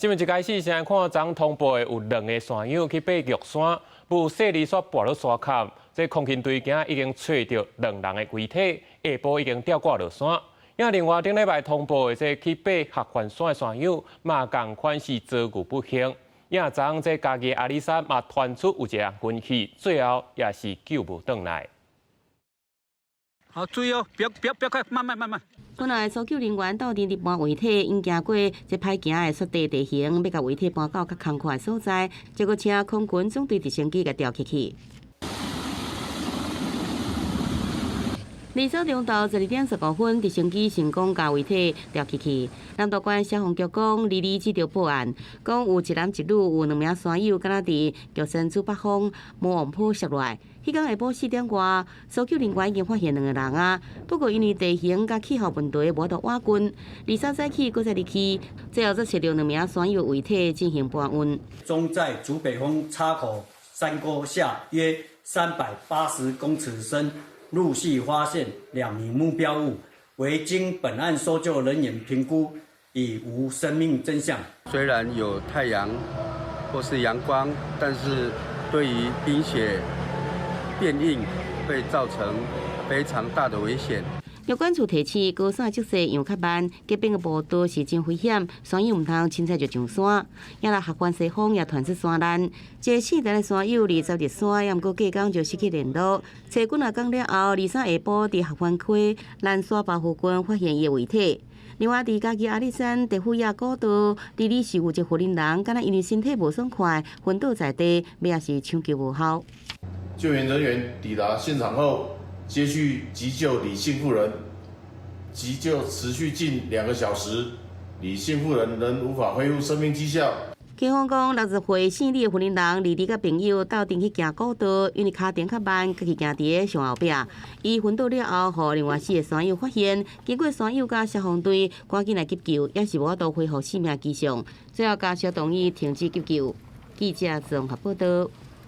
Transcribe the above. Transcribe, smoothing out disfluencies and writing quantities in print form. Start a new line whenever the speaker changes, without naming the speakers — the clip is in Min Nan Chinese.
新聞一開始先看昨通報的有兩个山友去爬玉山，無細膩煞跋落山崁，這空勤隊今已經揣著兩人的遺體，下晡已經吊掛落山。另外頂禮拜通報的這去爬合歡山的山友，嘛仝款是遭遇不幸。也昨這嘉義阿里山嘛傳出有一個人昏去，最後也是救無轉來。
好，注意哦，不要不要不要快，慢慢慢慢。
本來搜救人員鬥陣佇搬遺體，𪜶行過這歹行的雪地地形，欲共遺體搬到較空曠的所在，結果請空軍總隊直升機共吊起去。23中晝12點15分，直升機成功共遺體吊起去。南投縣消防局講，二二接著報案，講有一男一女有兩名山友，敢若佇玉山主北峰魔王坡摔落來。彼工下晡4點外，搜救人員已經發現兩个人啊，不過因為地形佮氣候問題，無法度倚近。23早起，閣再入去，最後才揣著兩名山友遺體進行搬運。
終在竹北峰岔口山溝下約380公尺深，陸續發現兩名目標物，為經本案搜救人員評估，已無生命徵象。
雖然有太陽或是陽光，但是對於冰雪變硬，會造成非常大的危險。
藥管處提醒，高山積雪融較慢，結冰的步道是真危險，山友毋通凊彩就上山。也來合歡西峰也傳出山難，一個姓陳的山友20日山，也毋過隔工就失去聯絡。揣幾若工了後，23下晡佇合歡溪蘭沙壩附近發現伊的遺體。另外，佇嘉義阿里山地虎野古道，22是有一個雲林人，敢若因為身體無爽快，昏倒在地，尾仔是搶救無效。
救援人員抵達現場後，接續急救李姓婦人，急救持續近2個小時，李姓婦人仍無法恢復生命跡象。
警方講，60歲姓李的雲林人，22佮朋友鬥陣去行古道，因為跤程較慢，家己行佇咧上後壁。伊昏倒了後，予另外四个山友發現，經過山友佮消防隊趕緊來急救，也是無法度恢復生命跡象，最後家屬同意停止急救。記者綜合報道。